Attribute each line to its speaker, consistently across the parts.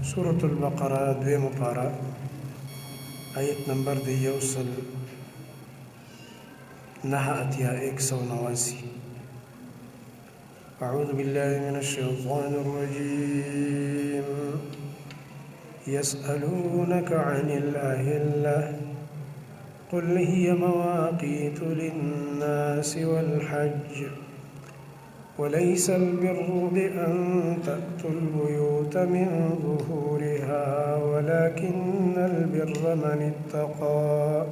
Speaker 1: سورة البقره دویمه پاره، آیت نمبر دی 189، 189. أعوذ بالله من الشيطان الرجيم. يسألونك عن الأهلة قل هي مواقيت للناس والحج وليس البر بأن تأتوا البيوت من ظهورها ولكن البر من اتقى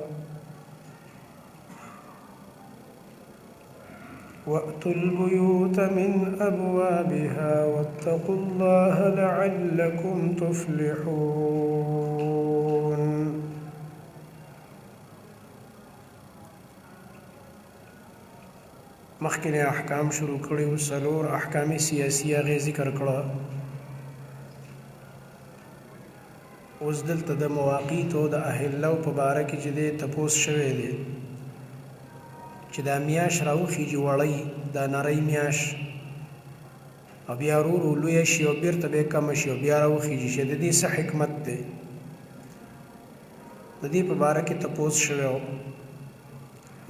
Speaker 1: وأتوا البيوت من أبوابها واتقوا الله لعلكم تفلحون. مخکې احکام شروع کړي او څلور احکام سیاسي هغې ذکر کړه. اوس دلته د مواقیتو د اهلو په باره کې چې دی تپوس شوی دی چې دا میاش راوخیږي وړی، دا نرۍ میاش، او بیا ورو ورو لویه شي او بیرته بیا کمه شي او بیا راوخیږي، چې د دې څه حکمت دی؟ د دې په باره کې تپوس شوی و.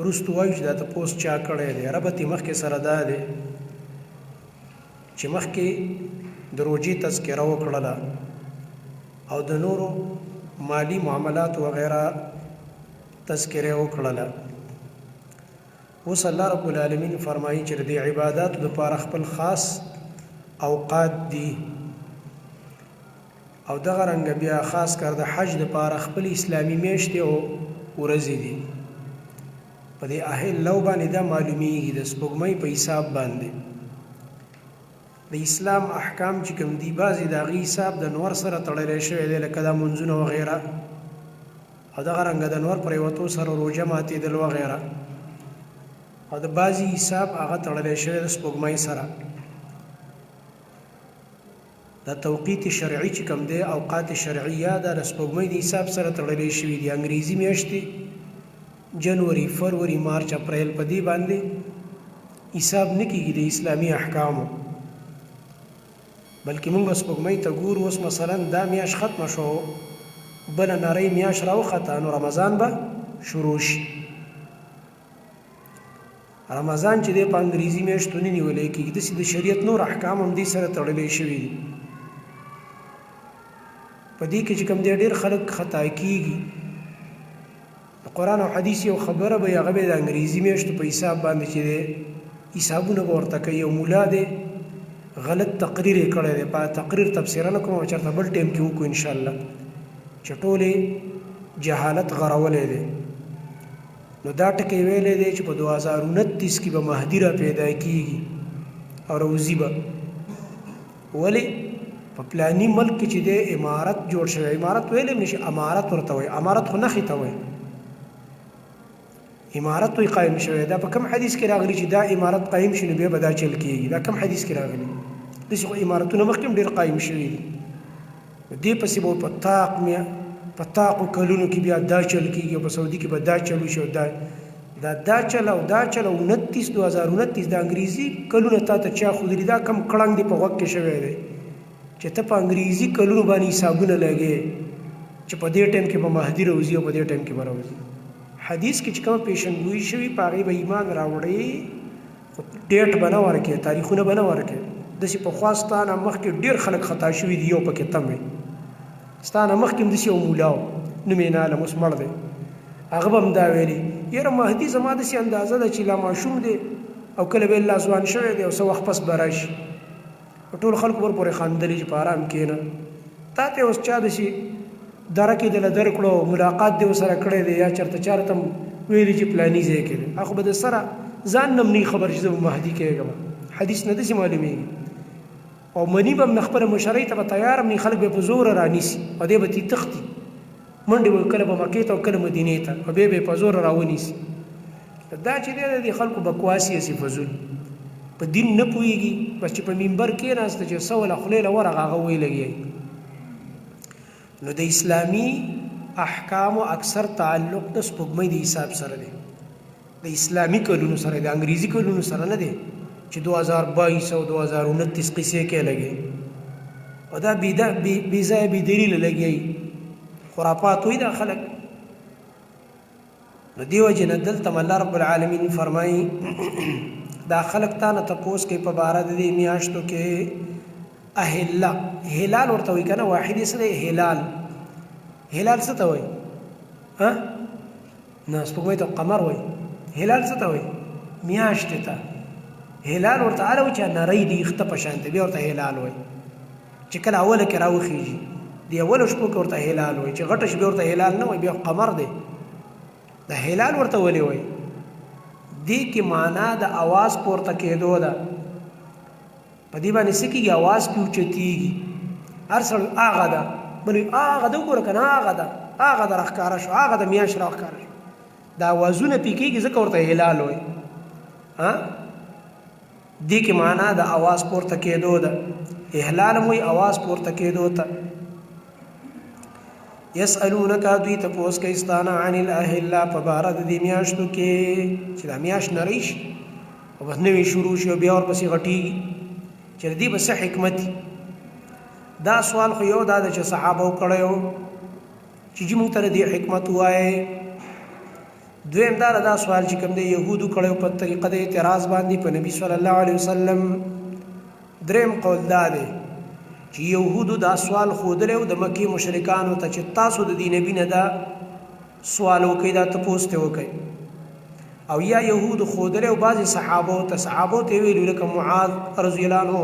Speaker 1: وروستو وایو چې دا تپوس چا کړی دی. ربط یې مخکې سره دا دی چې مخکې د روژې تذکره وکړله او د نورو مالي معاملاتو وغیره تذکره وکړله. اوس الله رب العالمین فرمایي چې د دې عباداتو دپاره خپل خاص اوقات دي، او دغه رنګه بیا خاص کر د حج دپاره خپل اسلامي میاشتې او ورځې دي. په دې اهل لو باندې دا معلومیږي د سپوږمۍ په حساب باندې د اسلام احکام چې کوم دي، بعضې د هغې حساب د نور سره تړلی شوی دی، لکه دا منځونه وغیره، او دغه رنګه د نور پرېوتو سره روژه ماتېدل وغیره، او د بعضې حساب هغه تړلی شوی د سپوږمۍ سره. دا توقیت شرعي چې کوم دی، اوقات شرعیه، دا د سپوږمۍ د حساب سره تړلی شوي دي. انګریزي میاشتې جنوري، فروری، مارچ، اپریل، په دې باندې حساب نه کېږي د اسلامي احکامو، بلکې موږ سپوږمۍ ته ګورو. اوس مثلا دا میاشت ختمه شو، بله نرۍ میاشت راوخته، نو رمضان به شروع شي. رمضان چې دی په انګریزي میاشتو نه نیولی کېږي. داسې د شریعت نور احکام هم دې سره تړلی شوي دي. په دې کې چې کوم دی ډېر خلک خطا کېږي. د قرآن او حدیث یو خبره به هغه به د انګریزي میاشتو په حساب باندې چې دی حسابونه به ورته کوي. یو مولا دی، غلط تقریر یې کړی دی، په تقریر تبصره نه کوم، چېرته بل ټایم کې وکړو انشاءالله، چې ټولې جهالت غرولی دی. نو دا ټکی ویلی دی چې په 2029 کې به مهدي را پیدا کیږي او روزي به. ولې په پلاني ملک کې چې دی امارت جوړ شوی، امارت ویلی هم نشي، امارت ورته وایي، امارت خو نښې ته وایي، امارت وی قایم شوی. دا په کوم حدیث کې راغلي چې دا امارت قایم شي نو بیا به دا چل کیږي؟ دا کوم حدیث کې راغلي؟ داسې خو امارتونه مخکې هم ډېر قایم شوي دي. دې پسې به په طاق میا په طاقو کلونو کې بیا دا چل کیږي، او په سعودي کې به دا چل وشي، او دا دا دا چل او دا چل او 29، 2029 د انګریزي کلونه تا ته چا ښودلي؟ دا کم کړنګ دی په غوږ کې شوی دی چې ته په انګریزي کلونو باندې حسابونه لګې چې په دې ټایم کې به مهدي راوځي او په دې ټایم کې به راوځي؟ حدیث کې چې کومه پیشنګویي شوي په هغې به ایمان راوړې، خو ډیټ به نه ورکې، تاریخونه به نه ورکې. داسې پخوا ستا نه مخکې ډېر خلک خطا شوي دي، یو پکې تم وي. ستا نه مخکې هم داسې یو مولا و، نوم یې نه علم، اوس مړ دی، هغه به هم دا ویلي یاره مهدي زما داسې اندازه ده چې لا ماشوم دی او کله به لا ځوان شوی دی او څه وخت پس به راشي. ټول خلکو ور پورې خندلې چې په آرام کښېنه، تا ته اوس چا داسې دره کې دله درکړو، ملاقات دې ورسره کړی دی یا چېرته چېرته هم ویلي چې پلاني ځای کې دی؟ هغه خو به د سره ځان نه هم نه خبر چې زه به مهدي کېږم. حدیث نه داسې معلومېږي. او مني به هم نه، خپله مشرۍ ته به تیار هم نه، خلک به په زوره رانیسي او دی به ترې تښتي، منډې به کله به مکې ته او کله مدینې ته، او بیا به یې په زوره راونیسي. دا چې دی د دې خلکو بکواس یې هسې فضول، په دین نه پوهېږي، بس چې په منبر کېناسته چې څه وله خولې له ورغه هغه ویې لګوي. نو د اسلامي احکامو اکثر تعلق د سپوږمۍ د حساب سره دی، د اسلامي کلونو سره دی، د انګریزي کلونو سره نه دی چې 2022 او 2029 قصې کې لګي. او دا بې ځایه بې دلیله لګیایي، خرافات وایي دا خلک. نو دې وجې نه دلته هم الله رب العالمین فرمایي دا خلک تا نه تپوس کوي په باره د دې میاشتو کې. اهله هلال ورته وایي که نه، واحد یې څه دی؟ هلال. هلال څه ته وایي؟ ها نه، سپوږمۍ ته قمر وایي. هلال څه ته وایي؟ میاشتې ته. هلال ورته هله وایي چې نرۍ دي خته په شان دی، بیا ورته هلال وایي. چې کله اوله کې راوخیږي د اولو شپو کې ورته هلال وایي، چې غټه شي بیا ورته هلال نه وایي، بیا قمر دی. د هلال ورته ولې وایي؟ دې کې معنا د اواز پورته کېدو ده. په دې باندې څه کېږي؟ اواز پې اوچتېږي. هر سړی هغه ده، بل وایي هغه ده، وګوره که نه هغه ده، هغه ده راښکاره شو، هغه ده میاشت راښکاره شو. دا اوازونه پې کېږي ځکه ورته هلال وایي. ها دې کې معنا د اواز پورته کېدو ده. اهلال هم وایي اواز پورته کېدو ته. یسألونک، دوی تپوس کوي ستا نه عن الاهله په باره د دې میاشتو کې، چې دا میاشت نرۍ شي او بس نوې شروع شي او بیا ورپسې غټېږي، چې د دې به څه حکمت وي. دا سوال خو یو دا ده چې صحابه کړی و چې جي موږ ته د دې حکمت ووایې. دویم دا ده دا سوال چې کوم دی یهودو کړی په طریقه د اعتراض باندې په نبي صلی الله علیه وسلم. دریم قول دا دی چې یهودو دا سوال ښودلی و د مکې مشرکانو ته چې تاسو د دې نبي نه دا سوال وکئ، دا تپوس ته وکئ. او یا یهودو ښودلی و بعضې صحابو ته، صحابو ته یې ویلي لکه معاذ رضی الله عنه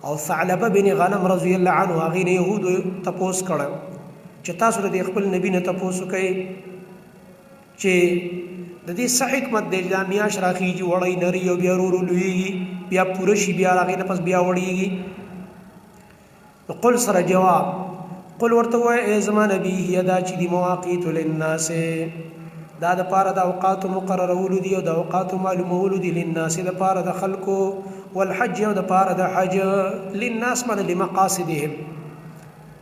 Speaker 1: او ثعلبه بن غنم رضی الله عنه، هغې نه یهودو تپوس کړی چې تاسو د دې خپل نبي نه تپوس وکئ چې د دې څه حکمت دی چې دا میاشت راخیږي وړی نري او بیا ورو ورو لویږي، بیا پوره شي، بیا هغې نه پس بیا وړیږي. قل سره جواب، قل ورته ووایه ای زما نبی، هي دا چې دي مواقیت للناس، دا د پاره د اوقاتو مقررولو دي او د اوقاتو معلومولو دي، للناس د پاره د خلکو، والحج او د پاره د حج. للناس معنی لمقاصدهم،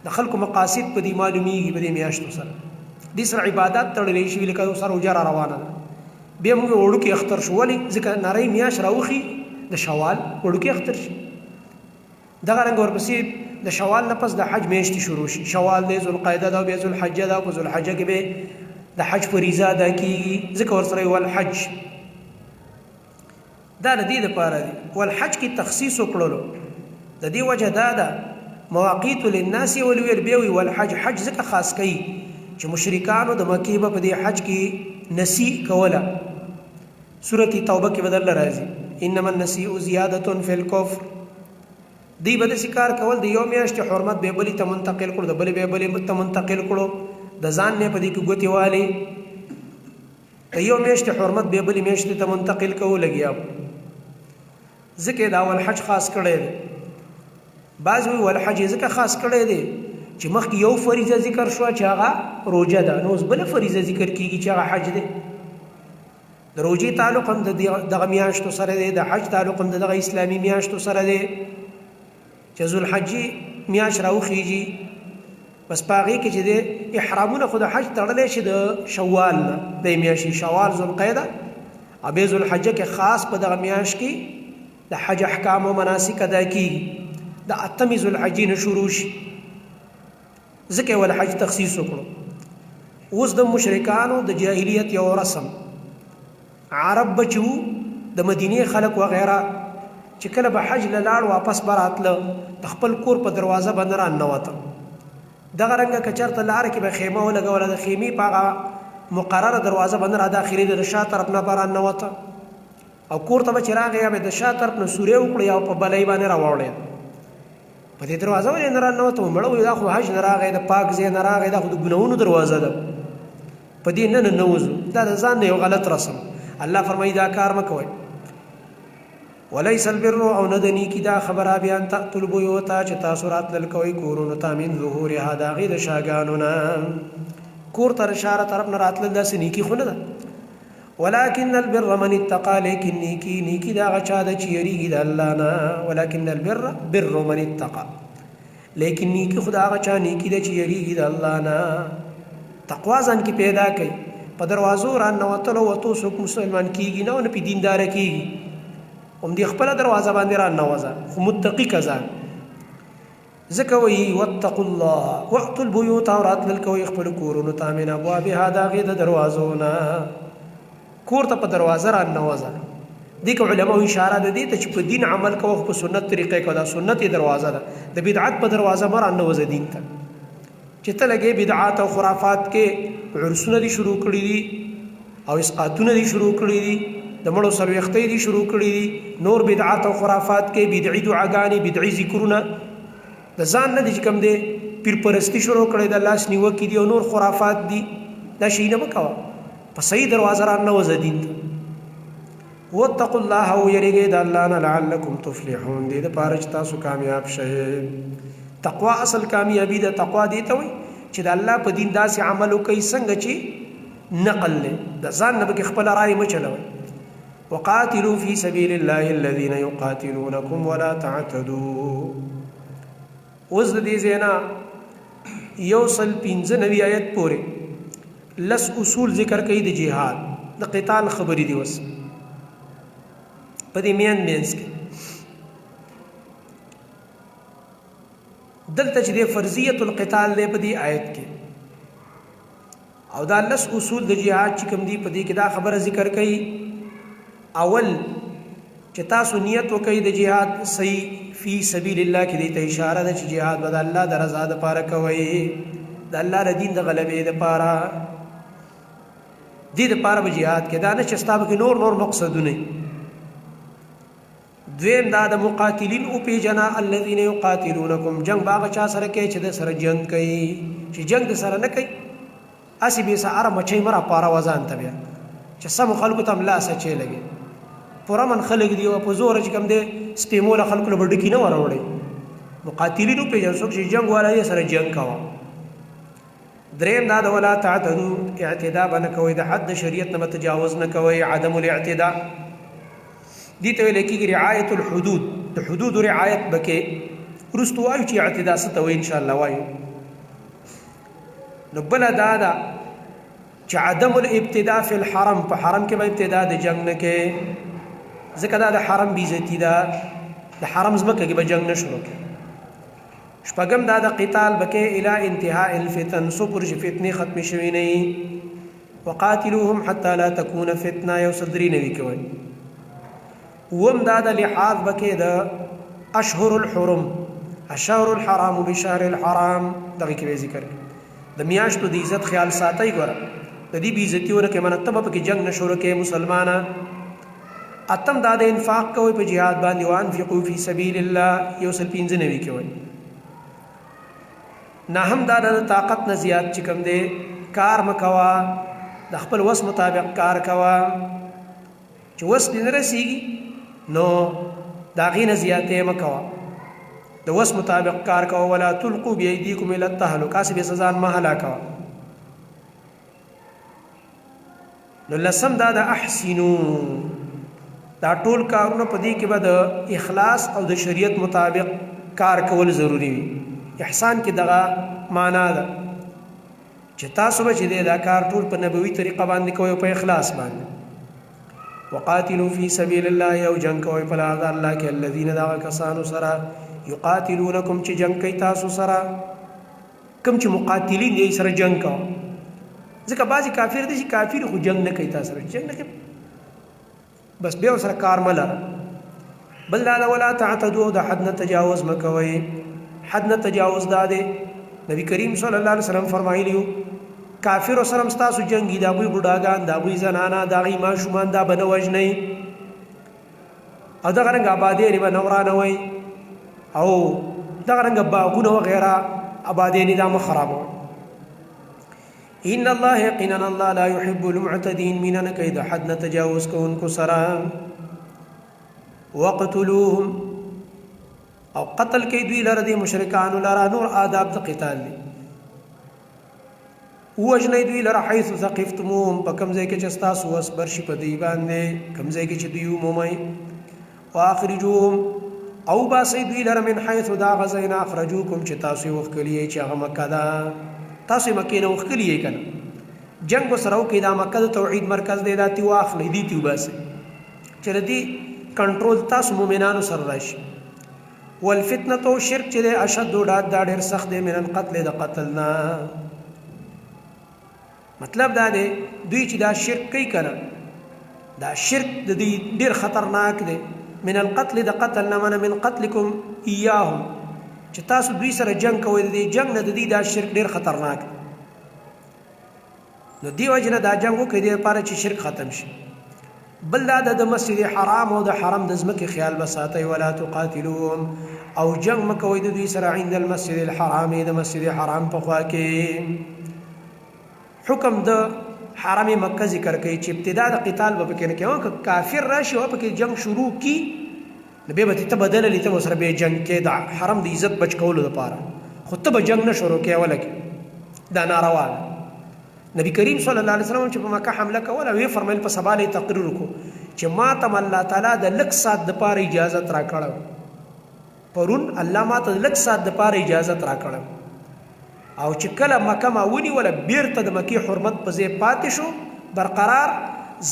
Speaker 1: د خلکو مقاصد په دې معلومیږي په دې میاشتو سره. دې سره عبادات تړلی شوي، لکه سره روژه را روانه ده، بیا موږ وړوکی اختر شو. ولې؟ ځکه نرۍ میاشت راوخي د شوال، وړوکی اختر شي. دغه رنګ ورپسې د شوال نه پس د حج میاشتې شروع شي، شوال دی، ذوالقعده ده، بیا ذوالحجه ده، په ذوالحجه کې به د حج فریضه ادا کیږي، ځکه ورسره والحج. دا د دې دپاره دی. والحج کې تخصیص وکړلو، د دې وجه دا ده مواقیت للناس یې ولې ویل، بیا وایي والحج. حج ځکه خاص کوي چې مشرکانو د مکې به په دې حج کې نسی کوله. سورة توبه کې بدل راځي، انما النسیء زیادة فی الکفر. دوی به داسې کار کول، د یو میاشتې حرمت به بلې ته منتقل کړو، د بلې به بلې ته منتقل کړو، د ځان نه په دې کې ګوتې والي، د یو میاشتې حرمت به بلې میاشتې ته منتقل کوو لګیا. ځکه دا والحج خاص کړی دی. بعض وایي والحج یې ځکه خاص کړی دی چې مخکې یو فریضه ذکر شوه چې هغه روژه ده، نو اوس بله فریضه ذکر کیږي چې هغه حج دی. د روژې تعلق هم د دغه میاشتو سره دی، د حج تعلق هم د دغه اسلامي میاشتو سره دی. چې ذوالحجې میاشت راوخیږي، بس په هغې کې چې دی احرامونه خو د حج تړلی شي د شوال نه، د میاشتې شوال ذوالقعده او بیا ذوالحجه کې خاص په دغه میاشت کې د حج احکام او مناسک ادا کیږي. د اتمې ذوالحجې نه شروع شي، ځکه یې ول حج تخصیص وکړو. اوس د مشرکانو د جاهلیت یو رسم، عرب به چې وو د مدینې خلک وغیره، چې کله به حج له لاړ واپس به راتله، د خپل کور په دروازه به نه راننوته. دغه رنګه که چېرته لاره کې به خیمه ولګوله، د خیمې په هغه مقرره دروازه به نه را داخلېده، د شا طرف نه به راننوته او کور ته به چې راغی یا به د شا طرف نه سوری وکړو یا په بلۍ باندې راواوړېد. په دې دروازه ولې نه راننوته؟ مړه وایي دا خو حج نه راغی، د پاک ځای نه راغی، دا خو د ګناهونو دروازه ده، په دې نه ننوځو. دا د ځان نه یو غلط رسم. الله فرمایي دا کار مه کوئ. وليس البر او نه د نیکي دا خبره بیا ان تأتوا البیوت چې تاسو راتلل کوئ کورونو ته من ظهورها د هغې د شاګانو نه. کور ته د شاره طرف نه راتلل داسې نیکي خو نه ده. ولكن البر من اتقى، لیکن نیکی نیکی د هغه چا ده چې یریږي د الله نه. ولكن البر بر من اتقى، لیکن نیکی خو د هغه چا نیکی ده چې یریږي د الله نه. تقوا ځان کې پیدا کوي. په دروازو راننوتلو وتو څوک مسلمان کیږي نه او نه پې دینداره کیږي. هم دې خپله دروازه باندې راننوځه، خو متقي که ځان. ځکه وایي واتقوا الله واتوا البیوت، او راتلل کوئ خپلو کورونو ته، من ابوابها، د هغې د دروازو نه. کور ته په دروازه راننوځه. دې کې علماو اشاره ده دې ته چې په دین عمل کوه، خو په سنت طریقې کوه. دا سنت یې دروازه ده، د بدعت په دروازه مه راننوځه دین ته. چې ته لګې بدعات او خرافات کې عرسونه دي شروع کړي دي او اسقاطونه دي شروع کړي دي، د مړو څلوېښتۍ دي شروع کړي دي، نور بدعات او خرافات کې بدعي دعاګانې، بدعي ذکرونه د ځان نه دي چې کوم دی پیر پرستی شروع کړي د لاس نیوکې دي او نور خرافات دي، دا شیونه مه کوه. په صحیح دروازه راننوځه دین ته. واتقوا الله، او یریږئ د الله نه، لعلکم تفلحون، دې دپاره چې تاسو کامیاب شئ. تقوا اصل کامیابی ده. تقوا دې ته وایي چې د الله په دین داسې عمل وکړئ څنګه چې نقل دی، د ځان نه پکې خپله رایې مه چلوئ. وقاتلوا في سبيل الله الذين يقاتلونكم ولا تعتدوا. اوس د دې ځای نه 195 آیت پورې لس اصول ذکر کوي د جهاد، د قتال خبرې دي. اوس په دې میان مینځ کې دلته چې د فرضیت القتال دی په دې آیت کې، او دا لس اصول د جهاد چې کوم دي په دې کې دا خبره ذکر کوي. اول چې تاسو نیت وکړئ د جهاد صحیح، فی سبیل الله کې دې ته اشاره ده چې جهاد به د الله د رضا دپاره کوئ، د الله د دین د غلبې دپاره، دې دپاره به جهاد کې، دا نه چې ستا پکې نور نور مقصدونه. دویم دا د مقاتلین او پیجنا، الذین یقاتلونکم، جنگ باغ چا سره کوي چې د سره جنگ کوي، چې جنگ د سره نه کوي هسې بې ساره مچۍ مه راپاره ځان ته، بیا چې سمو خلکو ته هم لاس اچوي لګي پرامن خلک دي او په زوره چې کوم دی سپېمو له خلکو له به ډکي نه وروړي. مقاتلین وپېژنه، څوک چې جنګ والا دی سره جنګ کوه. دریم دا د ولا تعتدو، اعتدا به نه کوئ، د حد د شریعت نه به تجاوز نه کوئ. عدم الاعتدا دې ته ویل کېږي رعایت الحدود، د حدودو رعایت به کې وروسته وایو چې اعتدا څه ته وایي، انشاءالله وایو. نو بله دا ده چې عدم الابتداء فی الحرم، په حرم کې به ابتدا د جنګ نه کوي، ځکه دا د حرم بېعزتي ده، د حرم ځمکه کې به جنګ نه شروع کوي. شپږم دا د قتال به کوي الی انتهاء الفتن، څو پورې چې فتنې ختمې شوې نه وي. وقاتلوهم حتی لا تکون فتنه، 193 کوي. اووم دا د لحاظ به کوي د اشهر الحرم، الشهر الحرام بشهر الحرام، دغه کې به ذکر کړي. د میاشتو د عزت خیال ساتئ، ګوره د دې بېعزتي ونه کوي، منه ته به پکې جنګ نه شروع کوې مسلمانه. اتم دا د انفاق کوئ په جهاد باندې، وانفقوا فی سبیل الله، 195 کوئ. نهم دا د طاقت نه زیات چې کوم دی کار مه کوه، د خپل وس مطابق کار کوه، چې وس دې نه رسېږي نو د هغې نه زیاتې مه کوه، د وس مطابق کار کوه. ولا تلقوا بأیدیکم الی التهلکه، هسې بې ځان مه هلاکوه. نو لسم دا د احسنو، دا ټول کارونه په دې کې به د اخلاص او د شریعت مطابق کار کول ضروري وي. احسان کې دغه معنا ده چې تاسو به چې دی دا کار ټول په نبوي طریقه باندې کوئ او په اخلاص باندې. وقاتلوا فی سبیل الله، او جنگ کوئ په لار د الله کې، الذین دغه کسانو سره یقاتلونکم چې جنگ کوي تاسو سره، کوم چې مقاتلین دي سره جنگ کوه. ځکه بعضې کافر دي چې کافر خو جنگ نه کوي تاسو سره، جنگ نه کوي بس بیا ورسره کار مه لره. بل دا ده ولا تعتدوا، د حد نه تجاوز مه کوئ. حد نه تجاوز دا دی، نبی کریم صلی الله علیه وسلم فرمایلی کافر سره هم ستاسو جنګي، د هغوی بوډاګان، د هغوی زنانه، د هغوی ماشومان دا به نه وژنئ، او دغه رنګ آبادیانې به نه ورانوئ، او دغه رنګ باغونه وغیره آبادیانې دا مه خرابوئ. ان الله یقینا الله لا يحب المعتدين، مینه نه کوي د حد نه تجاوز کوونکو سره. وقتلوهم، او قتل کوي دوی لره دي مشرکانو لره. نور آداب د قتال دي. ووژنئ دوی لره حیث ثقفتموهم، په کوم ځای کې چې ستاسو وس برشي په دوی باندې، کوم ځای کې چې دوی ومومئ. واخرجوهم، او باسئ دوی لره من حیث د هغه ځای نه اخرجوکم چې تاسو یې وښکلي یئ، چې هغه مکه ده، تاسو یې مکې نه وښکلي یئ که نه، جنګ ورسره وکړئ. دا مکه د توحید مرکز دی، دا ترې واخلئ، دې ترې وباسئ چې د دې کنټرول تاسو مؤمنانو سره راشي. والفتنه او شرک چې دی اشد ډاد، دا ډېر سخت دی، من القتل د قتل نه. مطلب دا دی، دوی چې دا شرک کوي کنه، دا شرک د دوی ډېر خطرناک دی، من القتل د قتل نه، منه من قتلکم ایاهم، چې تاسو دوی سره جنگ کوئ، د دې جنگ نه د دوی دا شرک ډېر خطرناک دی. نو دی وجه نه دا جنگ وکړي دې لپاره چې شرک ختم شي. بل دا د مسجد حرام او د حرم د ځمکې خیال به ساتئ. ولا تقاتلوهم، او جنگ مه کوئ د دوی سره، عند المسجد الحرام، د مسجد حرام په خوا کې. حکم د حرم مکه ذکر کوي چې ابتدا د قتال به پکې نه کوي. که کافر راشي او پکې جنگ شروع کی، نو بیا به ته بدل لې، ته سره به جنگ کې د حرم د عزت بچ کولو لپاره، خو ته به جنگ نه شروع کې ولکه دا ناروا ده. نبی کریم صلی الله علیه وسلم چې په مکه حمله کوله، وی فرمایل، په سبا له تقریر وکړو چې ما ته الله تعالی د لک سات د پاره اجازه را کړو، پرون الله ما ته لک سات د پاره اجازه را کړو، او چې کله مکه ما ونیوله، بیرته د مکې حرمت په ځای پاتې شو برقرار.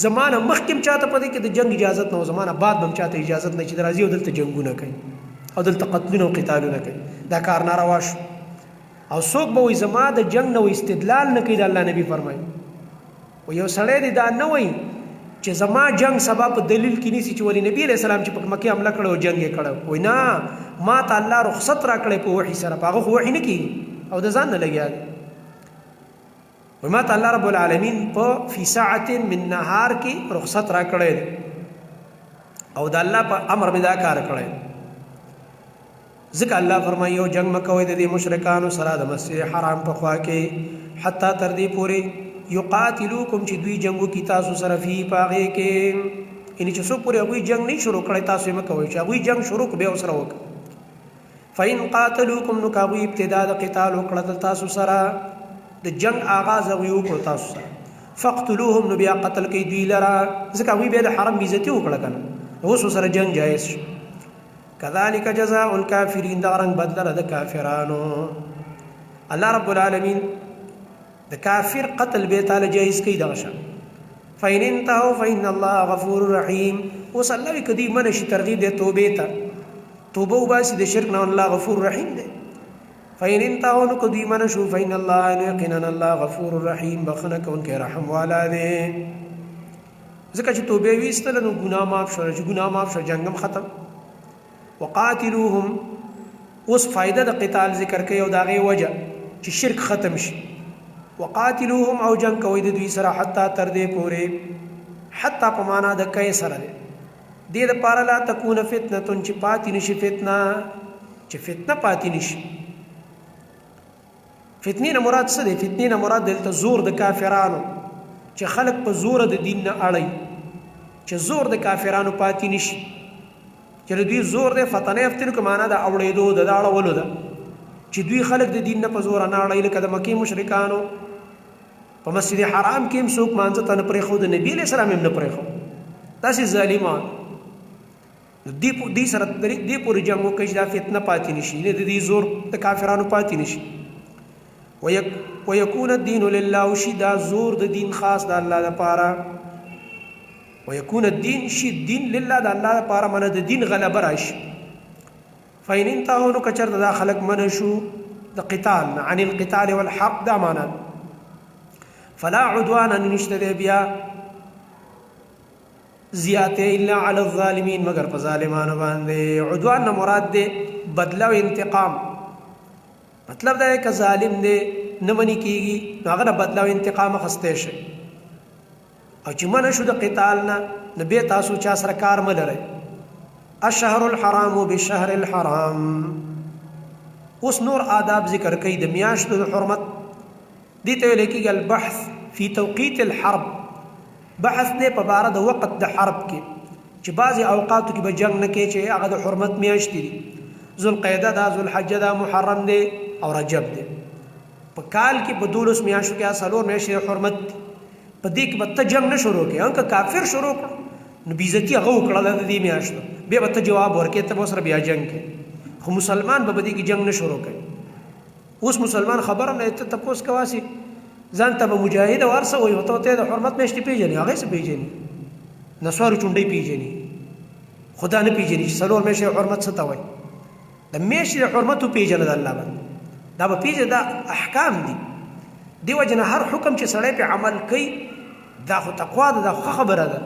Speaker 1: زمانه مخکې هم چاته په دې کې د جنگ اجازت نه و، زمانه بعد به هم چاته اجازت نه چې راځي او دلته جنگونه کوي او دلته قتلونه او قتالونه کوي. دا کار ناروا شو. او څوک به وایي زما د جنگ نه استدلال نه کوي؟ د الله نبی فرمایي، و یو سړی دی دا نه وایي چې زما جنگ سبا په دلیل کې نیسي چې ولی نبی علیہ السلام چې په مکه حمله کړو جنگ یې کړو. وای نه، ما ته الله رخصت را کړې په وحي سره، په هغه خو وحي نه کیږي او د ځان نه لګیا دی. وای ما ته الله رب العالمین په فی ساعت من نهار کې رخصت را کړې او د الله په امر مې دا کار کړی. ځکه الله فرمایي او جنگ مکوئ د دې مشرکانو سره د مسجد حرام په خوا کې، حتی تر دې پورې یقاتلوکم چې دوی جنگ وکړي تاسو سره، فی په هغې کې، یعنې چې څو پورې هغوی جنگ نه شروع کړی تاسو یې مه کوئ، چې هغوی جنگ شروع کړو بیا ورسره وکړه. فإن قاتلوکم، نو که هغوی ابتدا د قتال وکړه د تاسو سره، د جنگ آغاز هغوی وکړو تاسو سره، فاقتلوهم، نو بیا قتل کوي دوی لره، ځکه هغوی بیا د حرم بېعزتي وکړه که نه، اوس ورسره جنگ جایز شو. كذلك جزاء الكافرين، دا رنګ بدله د کافرانو. الله رب العالمین د کافر قتل به تعالی جایز کوي دغه شان. فإن انتهوا فإن الله غفور رحیم. اوس الله وی کدی من شي، ترغیب دی توبې ته، توبه وباسي د شرک نه، الله غفور رحیم دی. فإن انتهوا، نو کدی من شو، فإن الله، یقینا الله غفور رحیم، بخنه کوونکی رحم والا دی. ځکه چې توبه ویستل نو ګناه معاف شو، چې ګناه معاف شو جنگ هم ختم. وقاتلوهم، اوس فائدہ د قتال ذکر کوي او د هغې وجه چې شرک ختم شي. وقاتلوهم، او جنگ کوئ د دوی سره، حتی تر دې پورې، حتی په معنا د کوي سره دی، دې دپاره، لا تکون فتنه، چې پاتې نشي فتنه، چې فتنه پاتې نشي. فتنې نه مراد څه دی؟ فتنې نه مراد دلته زور د کافرانو، چې خلک په زور د دین نه اړوي، چې زور د کافرانو پاتې نشي، چې د دوی زور دی. فتنه یفتنو که معنا د اوړېدو د اړولو ده، چې دوی خلک د دین نه په زور نه اړوي، لکه د مکې مشرکانو په مسجد حرام کې هم څوک مانځه ته نه پرېښود، نبي علیه السلام هم نه پرېښود، داسې ظالمان. نو دې سره دې پورې جنګ وکړي چې دا فتنه پاتې نشي، نه د دې زور د کافرانو پاتې نشي. ويكون الدين لله، شي دا زور د دین خاص د الله لپاره. ويكون الدين، شي دین لله د الله لپاره، منه د دین غلبه راشي. فإن انتهوا، نو که چېرته دا خلک منع شو د قتال نه، عن القتال والحرب دا معنا، فلا عدوان، نشته دی بیا زیاته، الا علی الظالمین، مگر په ظالمانو باندې. عدوان نه مراد دی بدله او انتقام. مطلب دا دی که ظالم دی نه منې کېږي، نو هغه نه بدله او انتقام اخیستی شي. او چې منع شو د قتال نه، نو بیا تاسو چا سره کار مه لرئ. الشهر الحرام بالشهر الحرام. اوس نور آداب ذکر کوي د میاشتو د حرمت. دې ته ویل کېږي البحث فی توقیت الحرب، بحث دی په باره د وقت د حرب کې، چې بعضې اوقاتو کې به جنگ نه کوي چې هغه د حرمت میاشتې دي. ذوالقعده ده، ذوالحجه ده، محرم دی او رجب دی. په کال کې په 12 میاشتو کې څلور میاشتې د حرمت دي، په دې کې به ته جنگ نه شروع کوې. که کافر شروع کړو نو بېعزتي هغه وکړه د دې میاشتو، بیا به ته جواب ورکې، ته به ورسره بیا جنګ کوې، خو مسلمان به په دې کې جنګ نه شروع کوي. اوس مسلمان خبره نه، ته تپوس کواسي ځان ته به مجاهد او هر څه وایي، ته ته د حرمت میاشتې پېژنې؟ هغه څه پېژني؟ نسوارو چونډۍ پېژني، خدا نه پېژني چې څلور میاشتې حرمت څه ته وایي. د میاشتې د حرمت وپېژنه د الله باندې دا به پېژنه، دا احکام دي. دې وجې نه هر حکم چې سړی پې عمل کوي دا خو تقوا ده، دا خو ښه خبره ده،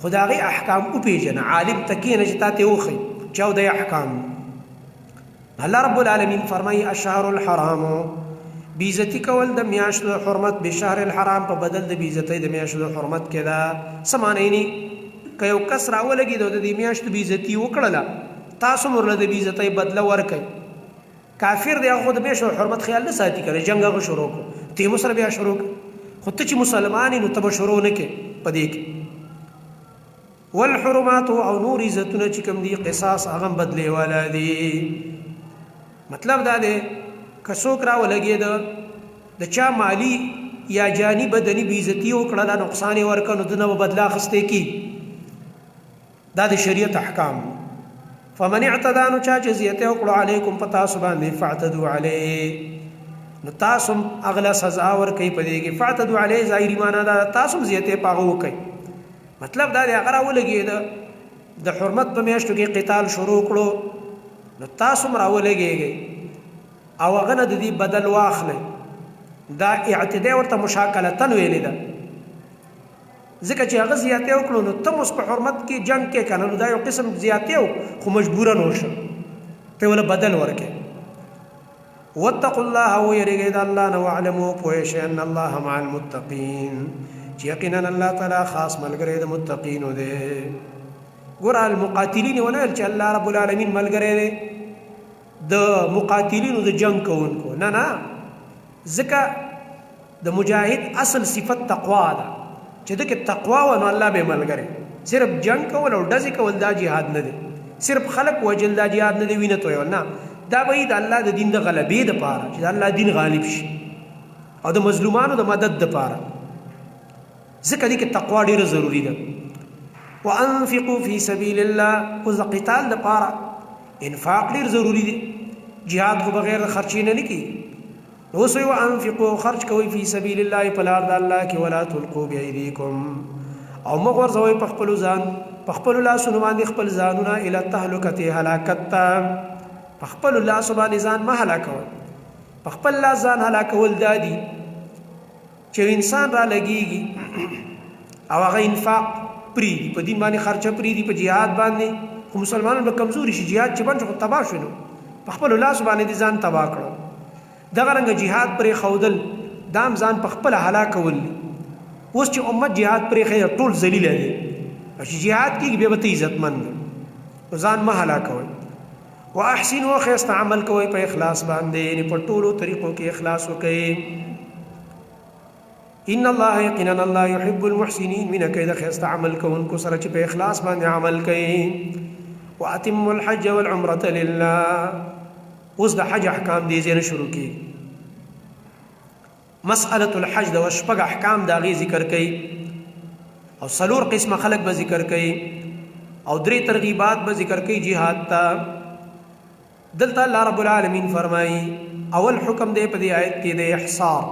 Speaker 1: خو د هغې احکام وپېژنه. عالم ته کښېنه چې تا ته یې وښیي چې او دا یې احکام دي. الله رب العالمین فرمایي الشهر الحرام، بیزتی کول د میاشتو د حرمت بشهر الحرام په بدل د بیزتۍ د میاشتو د حرمت کې ده. څه معنی نی؟ که یو کس راولګېد او د دې میاشتو بیزتی وکړله، تاسو هم ورله د بیزتۍ بدله ورکړئ. کافر دی، هغه خو د میاشتو د حرمت خیال نه ساتي، که نه جنګ هغه شروع کړو، ته یې سره بیا شروع کړه. خو ته چې مسلمان یې نو ته به شروع نه کړې په دې کې. والحرمات او نور عزتونه چې کوم دي قصاص هغه هم بدلې والا دي. مطلب دا دی که څوک راولګېده د چا مالی یا جانی بدني بېعزتي وکړله، نقصان یې ورکړ، نو دنه به بدله اخیستی کی. دا د شریعت احکام. فمن اعتدى نو چا چې زیاتی وکړو علیکم په تاسو باندې فاعتدوا علیه، نو تاسو هم هغه سزا ورکوئ په دې کې. فاعتدوا علیه ظاهري معنا دا تاسو هم زیاتی په هغه وکړئ. مطلب دا دی هغه راولګېده د حرمت په میاشتو کې قتال شروع کړو، نو تاسو هم راولګېږئ او هغه نه د دې بدل واخلئ. دا اعتداء ورته مشاکلتن ویلې ده، ځکه چې هغه زیاتی وکړو نو ته اوس په حرمت کې جنګ کې که نه، نو دا یو قسم زیاتی و، خو مجبورا وشو، ته وله بدل ورکې. واتقوا الله ویرېږئ د الله نه، واعلموا پوه شئ ان الله مع المتقین، چې یقینا الله تعالی خاص ملګری د متقینو دی. ګوره المقاتلین ونه ویل چې الله رب العالمین ملګری دی د مقاتلینو د جنگ کوونکو، نه نه، ځکه د مجاهد اصل صفت تقوا ده، چې دکې تقوا وه نو الله به ملګری. صرف جنگ کول او ډزې کول دا جهاد نه دی، صرف خلق وژل دا جهاد نه دی، وینه تویول نه، دا به د الله د دین د غلبې دپاره چې د الله دین غالب شي او د مظلومانو د مدد دپاره، ځکه دې کې تقوا ډېره ضروري ده. وانفقوا فی سبیل الله، اوس د قتال دپاره انفاق ډېر ضروري دی، جهاد خو بغیر د خرچې نه نه کېږي. اوس وایي وانفقوا، خرچ کوئ فی سبیل الله په لار د الله کې، ولا تلقوا بایدیکم، او مه غورځوئ په خپلو ځان په خپلو لاسونو باندې خپل ځانونه الی التهلکة هلاکت ته. په خپلو لاسو باندې ځان مه هلاکوئ. په خپل لاس ځان هلاکول دا دي چې انسان را لګیږي او هغه انفاق پرېږدي، په دین باندې خرچه پرېږدي، په جهاد باندې، خو مسلمانان به کمزوري شي، جهاد چې بند شو خو تباه شو، نو په خپلو لاسو باندې دې ځان تباه کړو. دغه رنګه جهاد پرې ښودل دا هم ځان په خپله هلاکول دي. اوس چې امت جهاد پرې ښیي ټول ذلیله دی، او چې جهاد کېږي بیا به ته عزتمند دی، نو ځان مه هلاکوئ. واحسنوا، ښایسته عمل کوئ په اخلاص باندې، یعنې په ټولو طریقو کې اخلاص وکړئ. ان الله یقینا الله يحب المحسنین، مینه کوي د ښایسته عمل کوونکو سره چې په اخلاص باندې عمل کوي. واتموا الحج والعمرة لله، اوس د حج احکام دې ځای نه شروع کېږي. مسألة الحج د شپږ احکام د هغې ذکر کوي، او څلور قسمه خلک به ذکر کوي، او درې ترغیبات به ذکر کوي جهاد ته. دلته الله رب العالمین فرمایي اول حکم دی په دې آیت کې د احصار.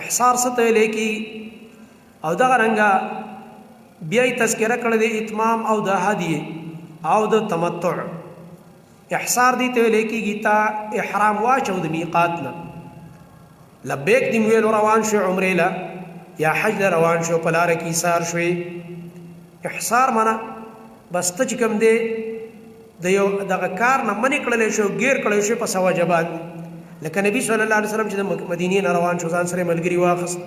Speaker 1: احصار څه ته ویل کېږي؟ او دغه رنګه بیا یې تذکره کړې د اتمام او د هدیې او د تمتع. احصار دې ته ویل کېږي تا احرام واچو د میقات نه، لبیک دې ویلو روان شو عمرې له یا حج له روان شو، په لاره کې ایسار شوې. احصار معنا بس ته چې کوم دی د یو دغه کار نه منې کړلی شو، ګیر کړلی شو په څه وجه باندې، لکه نبی صلی الله علیه وسلم چې د مدینې نه روان شو ځان سره ملګري واخست،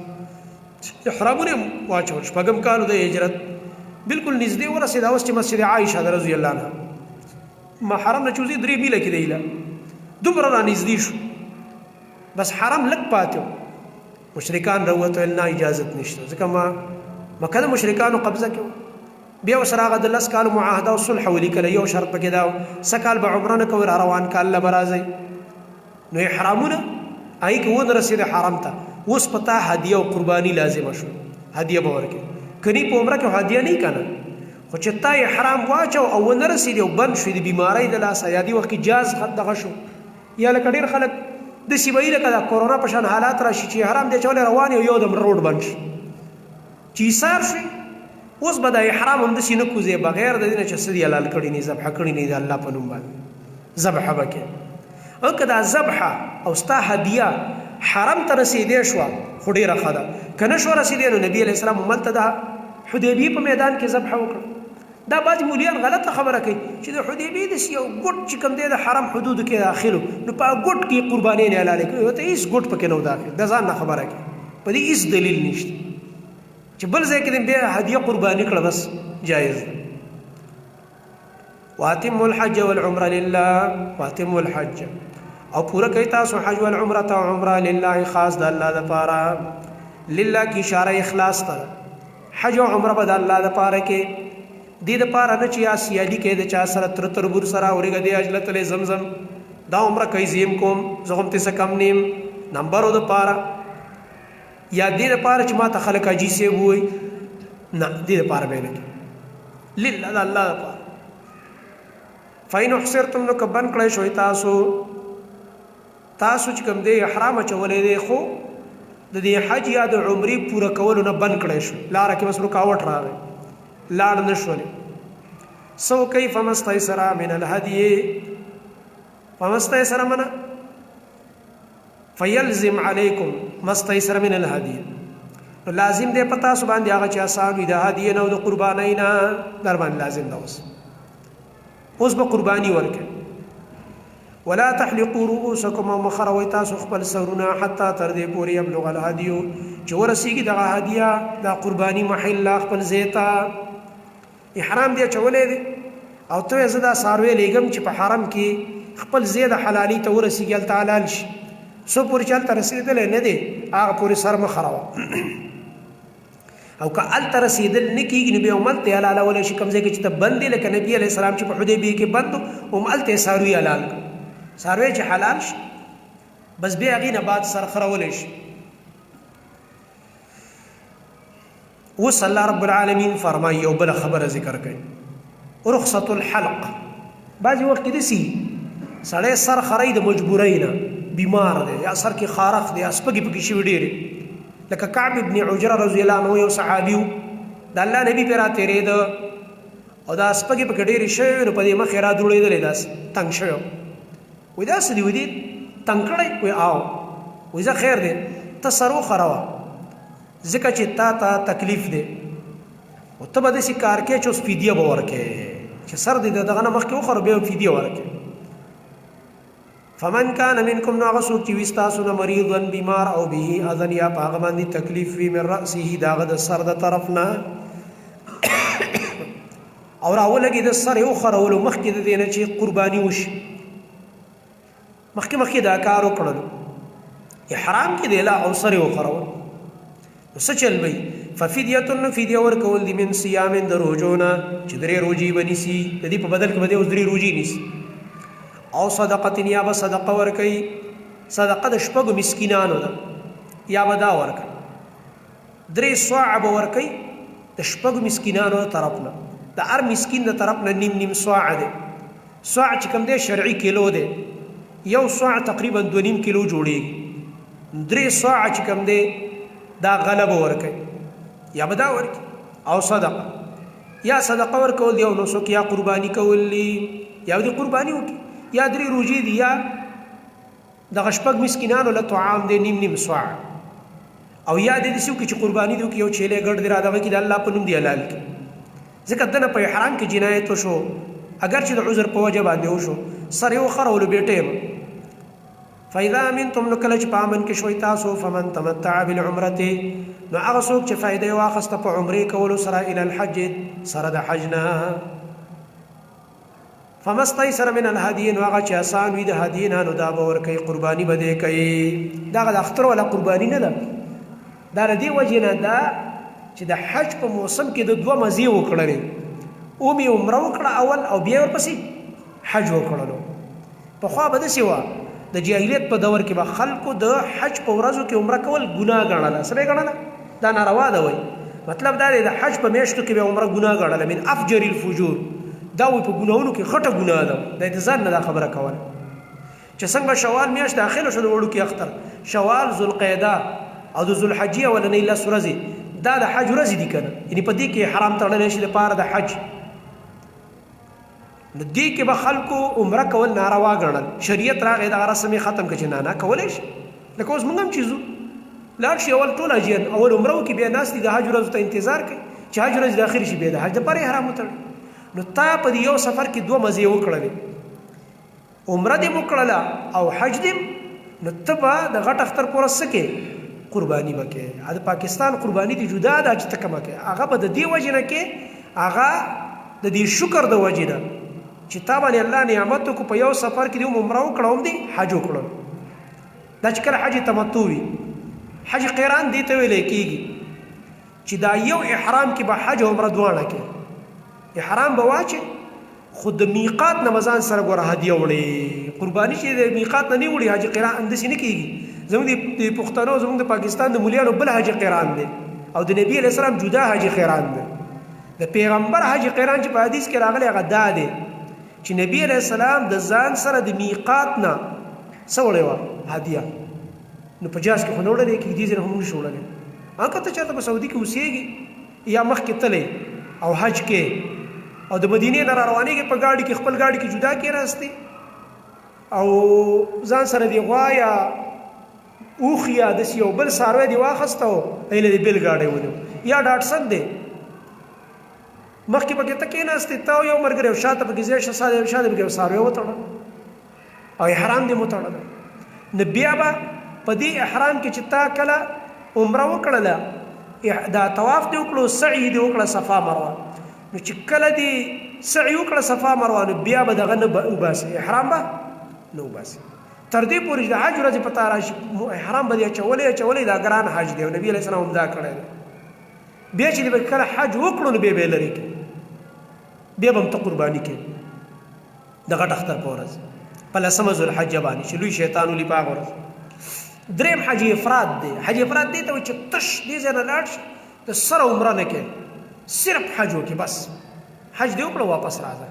Speaker 1: احرامونه یې واچول، شپږم کال د هجرت بالکل نږدې ورسېده. اوس چې مسجد عایشه ده رضی الله عنها ما حرم نه چوزي 3 میله کې دی، له دومره را نږدې شو، بس حرم لږ پاتې و. مشرکان راووتل، نه اجازت نشته، ځکه ما مکه د مشرکانو قبضه کې وه. بیا ورسره هغه د 10 کالو معاهده او صلح ولیکله، یو شرط پکې دا و سږ کال به عمره نه کوئ، را روان کال له به راځئ. نو احرامونه هغې کې ونه رسېده حرم ته، اوس په تا هدیه او قرباني لازمه شو، هدیه به ورکړې، کني په عمره کې هدیه نه که نه، خو چې تا احرام واچو او ونه رسېدې او بند شوې د بیمارۍ د لاسه، یا دې وخت کې جاز دغه شو، یا لکه ډېر خلک داسې به وي لکه د کورونا په شان حالات راشي چې احرام دې اچولی روان یې او یو دم روډ بند شي، چې ایسار شوې اوس به دا احرام هم داسې نه کوزې بغیر د دې نه چې څه دې حلال کړي نه، ذبح کړي نه د الله په نوم باندې، ذبح به کې. او که دا ذبح او ستا هدیه حرم ته رسیدې شوه خو ډېره ښه ده، که نه شوه رسیدې نو نبي علیه السلام هملته د حدیبیې په میدان کې ذبح وکړه. دا بعضې مولیان غلطه خبره کوي چې د حدیبیې داسې یو ګوټ چې کوم دی د حرم حدودو کې داخل و، نو په هغه ګوټ کې قربانۍ نه حلالې کړې، ورته هېڅ ګوټ پکې نه و داخل. د ځان نه خبره کوي، په دې هېڅ دلیل نشته چې بل ځای کې دې بیا هدیه قرباني کړه بس جایز ده. واتم الحج والعمره لله، واتم الحج او پوره کوي تاسو حج والعمره ته عمره لله خاص د الله لپاره. لله کی اشاره اخلاص ته، حج او عمره به د الله لپاره کې دې لپاره نه چې یا سیالي کې د چا سره تر تربور سره اورېږه دې اجله تلې زمزم دا عمره کوي زیم کوم زه هم ته څه کم نیم نمبرو دپاره، یا دې لپاره چې ما ته خلک حاجي صاحب ووایي، نه دې لپاره به یې نه کوي، لله د الله لپاره. فإن احصرتم نو که بند کړی شوئ تاسو، تاسو چې کوم دی احرام اچولی دی خو د دې حج یا د عمرې پوره کولو نه بند کړی شو، لاره کې بس رکاوټ راغی لاړ نه شولې، څه وکئ؟ فما استیسر من الهدی، فما استیسر منه فیلزم علیکم ما استیسر من الهدی، نو لازم دی په تاسو باندې هغه چې اسان وي د هدیې نه او د قربانۍ نه در باندې لازم ده. اوس به قرباني ورکړي. ولا تحلقوا رؤوسكم او مخروي تاسو خپل سرونه حتی تر دې پورې یبلغ الهدی چې ورسیږي دغه هدیه دا قرباني محله خپل ځای ته. احرام دی اچولی دی او ته زه دا څاروی لېږم چې په حرم کې خپل ځای د حلالي ته ورسیږي، هلته حلال شي، څو پورې چې هلته رسېدلی نه دی هغه پورې سر مه خروه. او که هلته رسېدل نه کېږي نو بیا هم هلته یې حلالولی شي، کوم ځای کې چې ته بند دی، لکه نبي علیه السلام چې په حدیبیې کې بند و هم هلته یې څاروي حلال کړ. څاروی چې حلال شي بس بیا هغې نه بعد سر خرولی شي. اوس الله رب العالمین فرمایي یو بله خبره ذکر کوي، رخصة الحلق. بعضې وخت کې داسې سړی سر خروي د مجبورۍ نه، بیمار دی یا سر کې خارښ دی یا سپږې پکې شوي ډېرې، لکه کعب ابن عجره رضی الله عنه یو صحابي و، د الله نبي پرې راتېرېده او دا سپږې پکې ډېرې شوې وې، نو په دې مخ یې را دوړېدلې داسې تنګ شوی و. وایي دا څه دي؟ وایي دې تنګ کړی؟ وایي آو. وایي ځه خیر دی، ته سر وخروه ځکه چې تا ته تکلیف دی، او ته به داسې کار کوې چې اوس فدیه به ورکې، چې سر دې د دغه نه مخکې وخوره بیا به فدیه ورکې. فمن کان منکم نو هغه څوک چې وي ستاسو نه مریضا بیمار او به اذن یا په هغه باندې تکلیف وي من رأسه د هغه د سر د طرف نه او راولګي د سر یې وخرولو مخکې د دې نه چې قرباني وشي، مخکې مخکې دا کار وکړلو، احرام کې دی لا او سر یې وخرول، نو څه چل به وي؟ ففدیة نو فدیه ورکول دي من صیام د روژو نه چې درې روژې به نیسي، د دې په بدل کې به دی اوس درې روژې نیسي، او صدقة یا به صدقه ورکوي، صدقه د شپږو مسکینانو ده یا به دا ورکوي، درې صاع به ورکوي د شپږو مسکینانو د طرف نه، د هر مسکین د طرف نه نیم نیم صاع دی. صاع چې کوم دی شرعي کیلو دی، یو صاع تقریبا دوه نیم کیلو جوړیږي، درې صاع چې کوم دی دا غله به ورکوي یا به دا ورکوي، او صدقه یا صدقه ورکول دی او نسک یا قرباني کول دي، یا دې قرباني وکړي یا درې روژې دي یا دغه شپږ مسکینانو له طعام دی نیم نیم صاع، او یا دې داسې وکړي چې قرباني دې وکړي یو چیلی ګډ دې را دغه کړي د الله په نوم دې حلال کړي، ځکه دنه په احرام کې جنایت وشو اګر چې د عذر په وجه باندې وشو، سر یې وخرولو بې ټیمه. فإذا أمنتم نو کله چې په امن کې شوئ تاسو، فمن تمتع بالعمرة نو هغه څوک چې فایده یې واخیسته په عمرې کولو سره الی الحج سره د حج نه، فما استیسر من الهدی نو هغه چې اسان وي د هدیې نه نو دا به ورکوي، قرباني به دی کوي. دغه د اختر والا قرباني نه ده، دا له دې وجې نه ده چې د حج په موسم کې د دوه مزې وکړلې، اوم یې عمره وکړه اول او بیا ورپسې حج وکړلو. پخوا به داسې وه د جاهلیت په دور کې به خلکو د حج په ورځو کې عمره کول ګناه ګڼله. څه به یې ګڼله؟ دا ناروا ده. وایي مطلب دا دی د حج په میاشتو کې به عمره ګناه ګڼله، من افجر الفجور، دا وایي په ګناهونو کې غټه ګناه ده. دا د ځان نه دا خبره کوله چې څنګه شوال میاشت داخله شو د وړوکي اختر، شوال ذوالقعده او د ذوالحجې اولنۍ لس ورځې دا د حج ورځې دي که نه، یعنې په دې کې حرام تړلی شي دپاره د حج. نو دې کې به خلکو عمره کول ناروا ګڼل. شریعت راغی دغه رسم یې ختم کړ چې نه نه کولی شي. لکه اوس موږ هم چې ځو لاړ شي اول ټول حاجیان اول عمره وکړي، بیا ناست دي د حج ورځو ته انتظار کوي چې حج ورځ داخل شي، بیا د حج دپاره احرام وتړي. نو تا په دې یو سفر کې دوه مزې وکړلې، عمره دې وکړله او حج دې، نو ته به د غټ اختر په ورځ څه کې قرباني به کوې. د پاکستان قرباني دې جدا ده چې ته کومه کوې، هغه به د دې وجې نه کې، هغه د دې شکر د وجې نه چې تا باندې الله نعمت وکړو، په یو سفر کې دې هم عمره وکړه هم دې حج وکړو. دا چې کله حج تمتع وي، حج قران دې ته ویل کېږي چې دا یو احرام کې به حج او عمره دواړه کې احرام به واچي، خو د میقات نه به ځان سره ګوره هدیه وړي. قرباني چې د میقات نه نه وړي حج قران همداسې نه کېږي. زموږ د پښتنو، زموږ د پاکستان د مولیانو بل حج قران دی او د نبی علیه السلام جدا حج قران دی. د پیغمبر حج قران چې په حدیث کې راغلی هغه دا دی چې نبی علیه السلام د ځان سره د میقات نه څه وړی وه هدیه. نو په جاز کې خو نه وړلی کېږي، دې ځای نه هم نشي وړلی. که ته چېرته په سعودي کې اوسېږي یا مخکې تللی او حج کې او د مدینې نه را روانېږي په ګاډي کې، خپل ګاډي کې جدا کېناستې او ځان سره دې غوا یا اوښ یا داسې یو بل څاروی دې واخیسته او هیله دې بل ګاډی ونیو، یا ډاټسن دی مخکې پکې ته کېناستې، تا یو ملګری او شاته پکې ځای شه، شاته پکې یو څاروی وتړه او احرام دې وتړله. نو بیا به په دې احرام کې چې تا کله عمره وکړله، دا طواف دې وکړو، سعی دې وکړه صفا مروه، نو چې کله دې سعی وکړه صفا مروه، نو بیا به دغه نه وباسې، احرام به نه وباسې تر دې پورې چې د حج ورځې په تا راشي. احرام به دې اچولی اچولی، دا ګران حج دی او نبي علیه السلام هم دا کړی دی. بیا چې دې به کله حج وکړو نو بیا به یې لرې کړې، بیا به هم ته قرباني کوې د غټ اختر په ورځ په لسمه ذوالحجه باندې چې لوی شیطان ولي په هغه ورځ. دریم حج افراد دی. حج افراد دی ته وایي چې تش دې ځای نه لاړ شي، د سره عمره نه کوې، صرف حج وکړې، بس حج دې وکړه واپس راځه.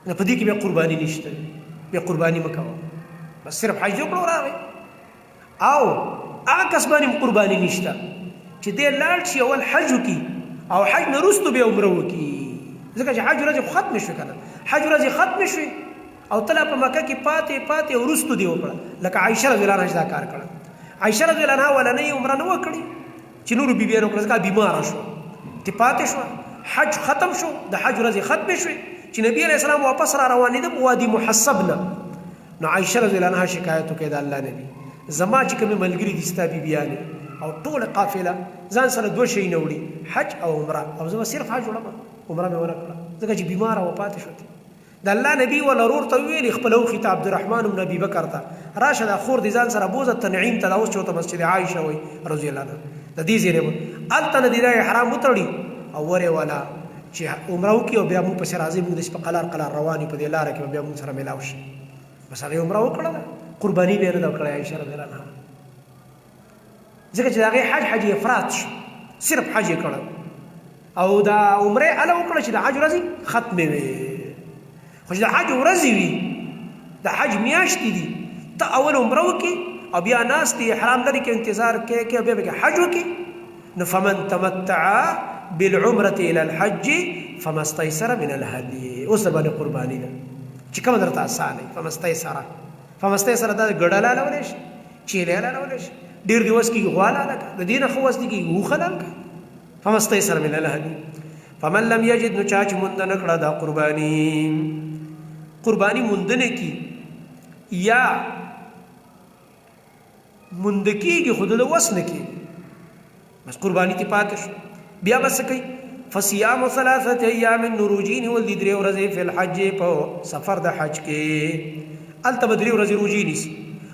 Speaker 1: نو په دې کې بیا قرباني نشته، بیا قرباني مه کوه، بس صرف حج دې وکړو راغی. او هغه کس باندې هم قرباني نشته چې دی لاړ شي اول حج وکړي او حج نه وروسته بیا عمره وکړي، ځکه چې حج ورځې خو ختمې شوې که نه، حج ورځې ختمې شوې او ته لا په مکه کې پاتې پاتې وروسته دې وکړه. لکه عایشه رضی الله عنها چې دا کار کړه، عایشه رضی الله عنها اولنۍ عمره نه وه کړې چې نورو بیبیانو وکړه، ځکه بیماره شوه، ته پاتې شوه، حج ختم شو، د حج ورځې ختمې شوې، چې نبی علیه السلام واپس را روانېده په وادي محصب نه، نو عایشه رضی الله عنها شکایت وکړ، د الله نبی زما چې کومې ملګري دي ستا بیبیانې او ټوله قافله ځان سره دوه شیونه وړي، حج او عمره، او زه به صرف حج وړم، عمره مې ونه کړه ځکه چې بیماره وه پاتې شوه. د الله نبی ول ورور ته ویلي خپل اوښي ته عبدالرحمن بن ابي بکر ته، راشه دا خور دې ځان سره بوځه تنعیم ته، دا اوس چې ورته مسجد عایشه وایي رضی الله عنها، د دې ځای نه هلته نه دې دا احرام وتړي او ورې والا چې عمره وکړي او بیا موږ پسې راځي، موږ داسې په قلار قلار روان یو په دې لاره کې به بیا موږ سره میلاو شي. بس هغې عمره وکړله، قرباني به یې نه ده وکړې عایشه رضی الله عنها، ځکه چې د هغې حج حج افراد شو، صرف حج یې کړی او دا عمره یې هله وکړه چې د حج ورځې ختمې وې. خو چې د حج ورځې وي، د حج میاشتې دي، ته اول عمره وکړې او بیا ناست یې احرام لرې کې انتظار کې کې او بیا پکې حج وکړې، نو فمن تمتع بالعمرة إلى الحج فما استيسر من الهدي، اوس در باندې قرباني ده چې کومه درته اسانه وي. فما استيسر، فما استيسر دا ګډه لالولی شي، چیلې لالولی شي، ډېر دې وس کېږي غوا لاله کړه، د دې نه ښه وس دې کېږي اوښه لاله کړه. فما استيسر من الهدي فمن لم يجد، نو چا چې مونده نه کړه دا قرباني، قرباني مونده نه کي یا مونده کېږي خو د وس نه کېږي، بس قرباني ترې پاتې شو، بیا به څه کوي؟ فصیام ثلاثة ایام، نو روژې نیول دي درې ورځې فی الحج، په سفر د حج کې هلته به درې ورځې روژې نیسي،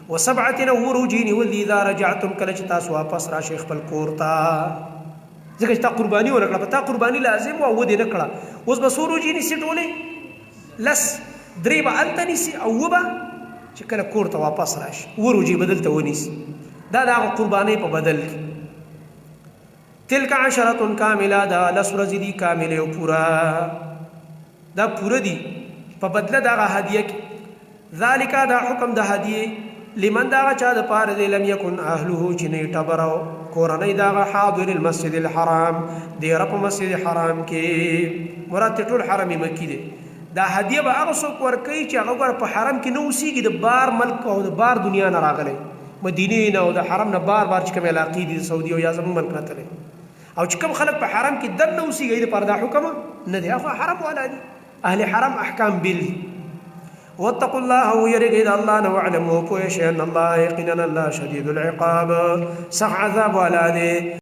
Speaker 1: وسبعة اووه روژې نیول دي اذا رجعتم، کله چې تاسو واپس راشئ خپل کور ته، ځکه چې تا قرباني ونه کړه، په تا قرباني لازم وه ودې نه کړه، اوس به څو روژې نیسي؟ ټولې لس، درې به هلته نیسي او اووه به چې کله کور ته واپس راشي اووه روژې به دلته ونیسي. دا د هغه قربانۍ په بدل کې. تلک عشرة کامله، دا لس ورځې دي کاملې او پوره، دا پوره دي په بدله دغه هدیه کې. ذالک دا حکم د هدیې لمن دغه چا د پاره دی لم یکن اهله، چې نه ټبر او کورنۍ دغه حاضر المسجد الحرام، دیره په مسجد حرام کې، مراد ته ټول حرم مکی دی. دا هدیه به هغه څوک ورکوي چې هغه ګوره په حرم کې نه اوسېږي، د بار ملک او د بار دنیا نه راغلی، مدینې نه او د حرم نه بار بار چې کومې علاقې دي د سعودي او یا زموږ ملک نه تللی، او چې کوم خلک په حرم کې دننه اوسېږي هغوی دپاره دا حکم نه دی. هغه حرم والا دي، اهل حرم احکام بېل دي. واتقوا الله ويرګئ د الله نه، واعلموا پوه شئ ان الله یقینا الله شدید العقاب سخت عذاب والا دی.